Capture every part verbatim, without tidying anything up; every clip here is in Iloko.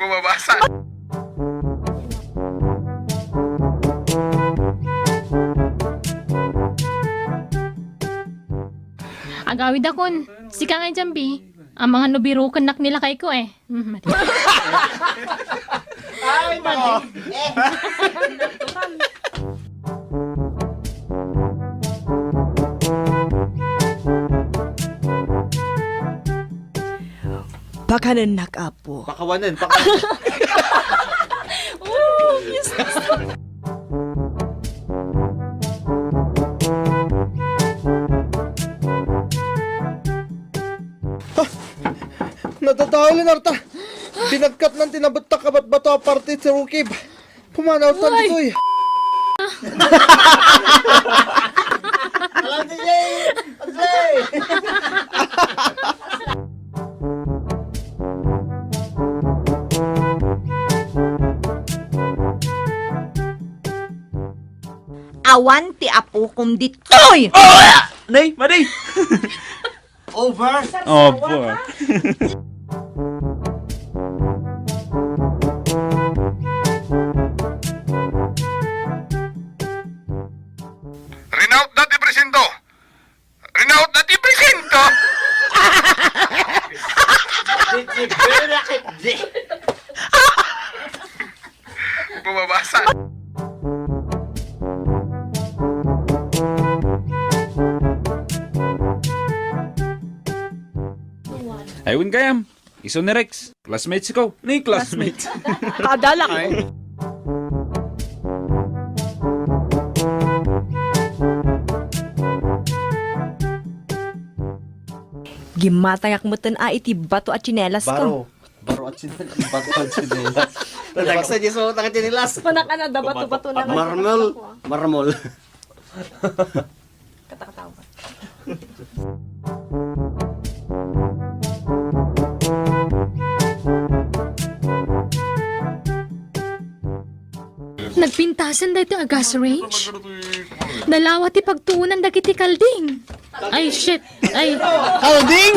Bumabasa. Agawid akon. Sika nga, Jambi. Amangan no birukennak ni lakayko, eh. Mm, mati. Ay, mali. Pakanennak, Apo. Pakawanen, pakawanen. Oh, yes. Nadadalan arta. Binagkatnan ti nabettak a batbato a parte ti rukib. Pumanaw ta ditoy. Alam ti Jay! Atlay! Awan ti apokom ditoy! Oh! Nay, madi! Over. Over. Rinaut na ti presinto. Rinaut na ti presinto. Di, di, di, di. Bumabasa. Ay, wen gayam. Isu ni Rex. Classmates ko. Ni classmates. Kadalak. Ay. Gimmatangak metten a iti bato a tsinelas ko. Baro. Baro a tsinelas. Bato a tsinelas. Nagsa di so, tanga tsinelas. Panak ana, da bato-bato na lang. Marmol. Marmol. Katakatawa. Nagpintasan daytoy a gas range. Nalawa ti pagtuonan dagiti kalding. Ay, shit. Ay. Kalding!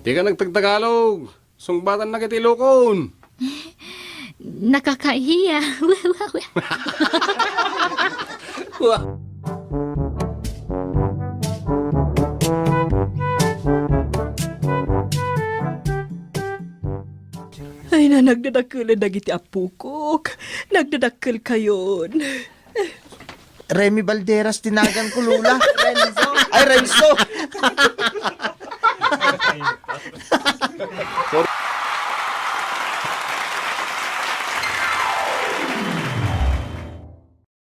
Dika nagtagtagalog. Sungbatannak iti Ilokon. Nakakahiya. Wa. Ay, na, nagdadakkel dagiti apokok. Nagdadakkelkayon. Remy Balderas ti naganko, Lola. Renzo. Ay, Renzo.